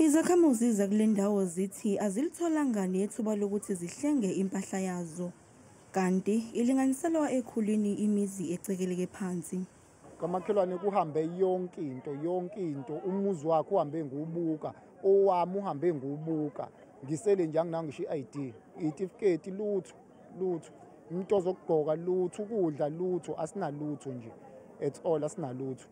Izakhamuzi zakule ndawo zithi azilitholanga nethuba lokuthi zihlenge impahla yazo, kanti ilinganiselwa ekhulwini imizi ecekeleke phansi. Kamakhelwane kuhambe yonke into, yonke into, umuzi wakhe uhambe ngubuka, owami uhambe ngubuka. Ngisele nje anginango ngisho i-ID, itifiketi lutho, lutho, into zokugqoka lutho, ukudla lutho, asinalutho nje at all, asinalutho.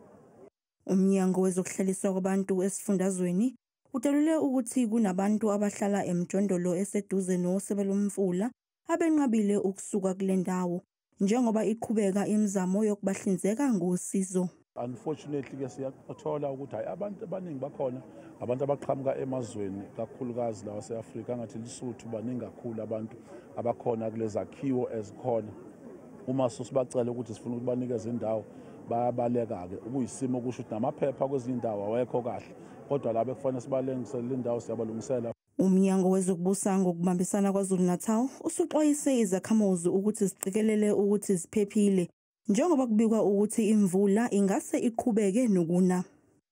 Umnyango wezokuhlaliswa kwabantu esifundazweni udalule ukuthi kunabantu abahlala emjondolo eseduze nosebe lomfula abenqabile ukusuka kule ndawo njengoba iqhubeka imizamo yokubahlinzeka ngosizo. Unfortunately ke siyathola ukuthi hayi, abantu abaningi bakhona abantu abaqhamuka emazweni kakhulukazi lawa ase-Afrika, angathi Lesotho, baningi kakhulu abantu abakhona kulezakhiwo ezikhona. Uma sibacela ukuthi sifuna ukuthi banikeze indawo, bayabaleka-ke, okuyisimo kusho ukuthi namaphepha kwezinye indawo awekho kahle, kodwa laba ekufanele sibalungisele indawo siyabalungisela. Umnyango wezokubusa ngokubambisana KwaZulu-Natal usuxwayise izakhamuzi ukuthi ziqikelele ukuthi ziphephile njengoba kubikwa ukuthi imvula ingase iqhubeke nokuna.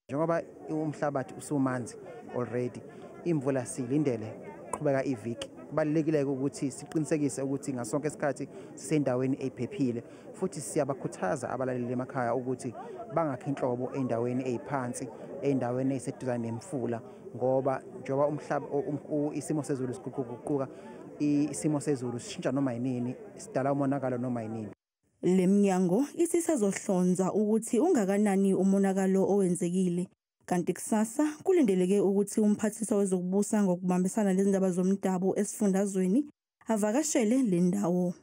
Njengoba umhlabathi usumanzi already, imvula siyilindele qhubeka iviki. Kubalulekile ukuthi siqinisekise ukuthi ngasonke isikhathi sisendaweni ephephile, futhi siyabakhuthaza abalaleli emakhaya ukuthi bangakhi inhlobo endaweni eziphansi, endaweni eseduzane nemfula, ngoba njengoba umhlaba isimo sezulu siguquguquka, isimo sezulu sishintsha noma yinini, sidala umonakalo noma yinini. Le minyango ithi isazohlonza ukuthi ungakanani umonakalo owenzekile, kanti kusasa kulindeleke ukuthi umphathiswa wezokubusa ngokubambisana nezindaba zomdabu esifundazweni avakashele le ndawo.